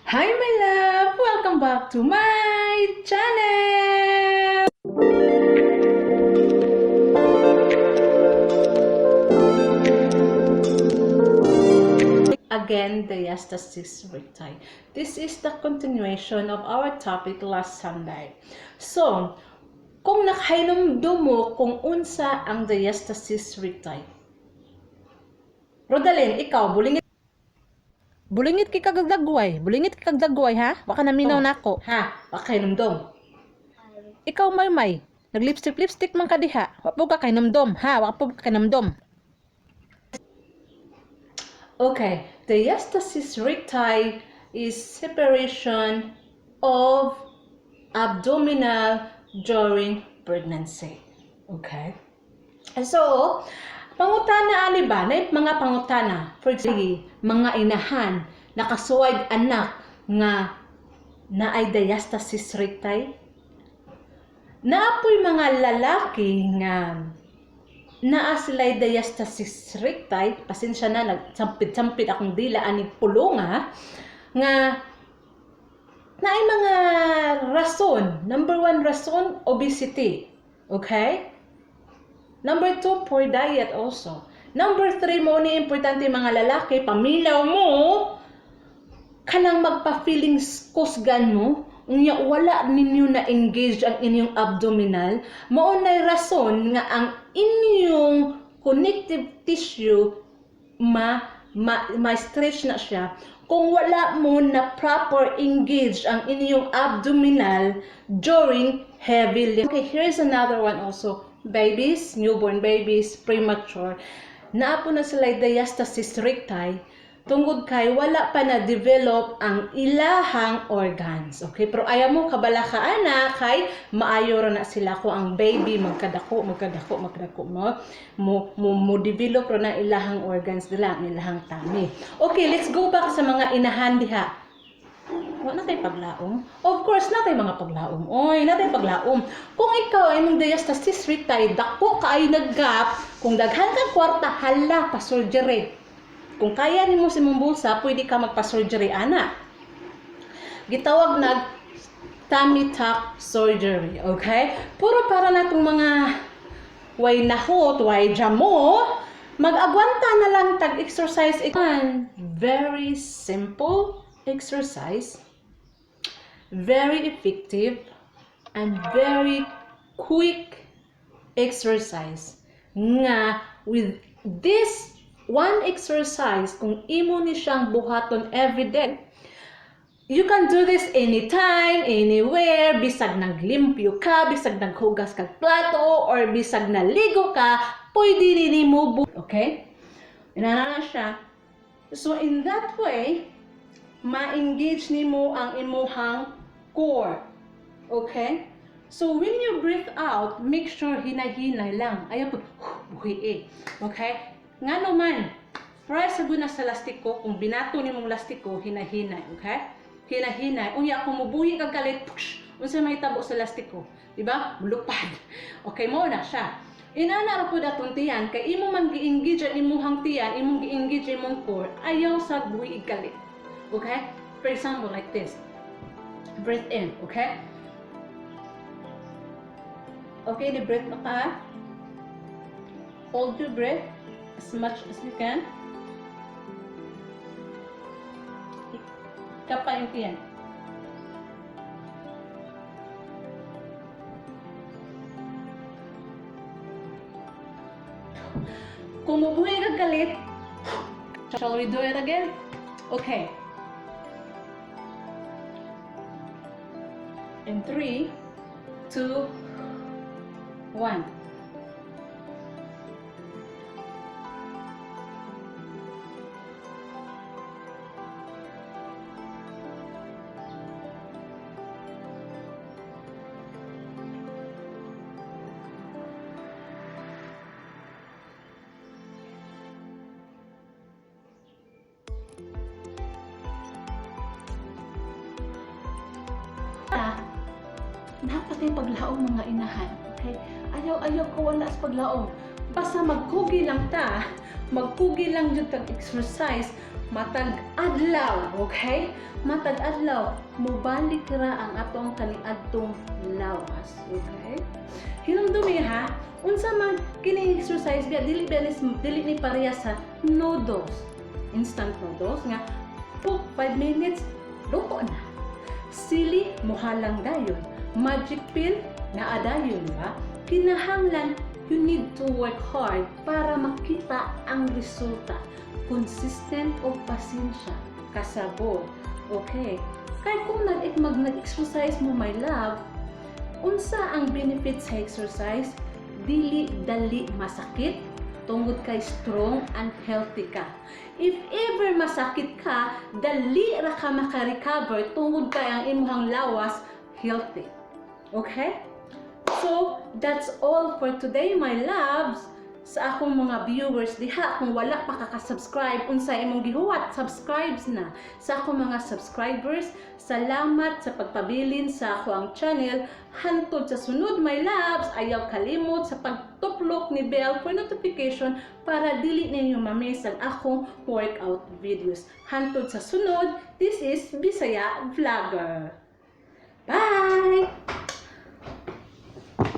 Hi, my love! Welcome back to my channel! Again, diastasis recti. This is the continuation of our topic last Sunday. So, kung nakahinumdum mo kung unsa ang diastasis recti. Rodalyn, ikaw, bulingit. Bulingit kay kag dagway. Bulingit kay kag dagway, ha? Baka naminaw Oh. nako. Ha? Baka hinumdum. Ikaw, Maymay, nag-lipstick lipstick man ka diha. Wa po ka kahinumdom, ha? Wa po ka kahinumdom. Okay, diastasis recti is separation of abdominal during pregnancy. Okay? So, pangutana ani ba? Na mga pangutana. For example, mga inahan nakasuway anak nga naay diastasis recti. Naapoy mga lalaki nga naa sila'y diastasis recti, pasensya na, nagsampid-sampid akong dila aning pulonga, nga naay mga rason. Number one rason, obesity. Okay? Number two, poor diet also. Number three, mo ni importante mga lalaki, pamilaw mo, kanang magpa-feeling kusgan mo, unya wala ninyo na engage ang inyong abdominal, mao nay rason nga ang inyong connective tissue ma stretch na siya kung wala mo na proper engage ang inyong abdominal during heavy lift. Okay, here's another one also. Babies, newborn babies, premature. Naa po na sila diastasis recti tungod kay wala pa na develop ang ilahang organs. Okay, pero ayaw mo kabala ka ana kay maayo ra na sila ko ang baby magkadako, magkadako, magkadako mo develop ra na ilahang organs nila, ang ilahang tummy. Okay, let's go back sa mga inahan diha. Wa na kay paglaom? Of course, na kay mga paglaom. Oy, na kay paglaom. Kung ikaw ay mong diastasis recti, dako ka ay nag-gap, kung daghan kang kwarta, hala, pa-surgery. Kung kaya nimo sa imong bulsa, pwede ka magpa-surgery ana. Gitawag nag tummy tuck surgery, okay? Puro para natong mga way nahot, way jamo, mag-agwanta na lang tag-exercise. Very simple exercise, very effective, and very quick exercise nga with this one exercise, kung imo ni siyang buhaton every day, you can do this anytime, anywhere, bisag naglimpyo ka, bisag naghugas kag plato, or bisag naligo ka, pwede nimo okay? Inana na siya. So in that way, ma-engage nimo ang imuhang core. Okay? So when you breathe out, make sure hinay-hinay lang. Ayaw po, buhi eh. Okay? Nga naman, try sa na sa lastiko, kung binato nimong lastiko, hinay-hinay. Okay? Hinay-hinay. Unya, kung mubuhi kag kalit, psh, unsa may tabo sa lastiko? Diba? Mulupad. Okay mo na siya. Inana ra pud atong tiyan kay imo man gi-engage ang imuhang tiyan, imong gi-engage imong core, ayaw sa buhi kalit. Okay? For example, like this. Breathe in, okay? Okay, the breath na ka. Hold your breath as much as you can. Kapa yung tiyan. Kung mubuhi ka galit, shall we do it again? Okay. In 3, 2, 1. Dapat ay paglaom, mga inahan. Okay? Ayaw-ayaw ko wala sa paglaom. Basta magkugi lang ta, magkugi lang jud tag exercise. Matag adlaw, okay? Matag adlaw, mubalik ra ang atong kaniadtong lawas, okay? Hinumdumi ha, unsa man kini exercise biya, dili biya dili ni pareha sa noodles. Instant noodles nga po 5 minutes luto na. Sili, muhalang dayon. Magic pill, naa dayon ba? Kinahanglan you need to work hard para makita ang resulta. Consistent o pasensya, kasabot. Okay. Kay kung nag mag nag-exercise mo, my love, unsa ang benefit sa exercise? Dili dali masakit tungod kay strong and healthy ka. If ever masakit ka, dali ra ka maka-recover tungod kay ang imong lawas healthy. Okay? So, that's all for today, my loves. Sa akong mga viewers diha, kung wala pa ka ka-subscribe, unsa imong gihuwat, subscribes na. Sa akong mga subscribers, salamat sa pagpabilin sa akoang channel. Hantod sa sunod, my loves, ayaw kalimot sa pagtuplok ni bell for notification para dili ninyo ma-miss ang akong workout videos. Hantod sa sunod, this is Bisaya Vlogger. Bye!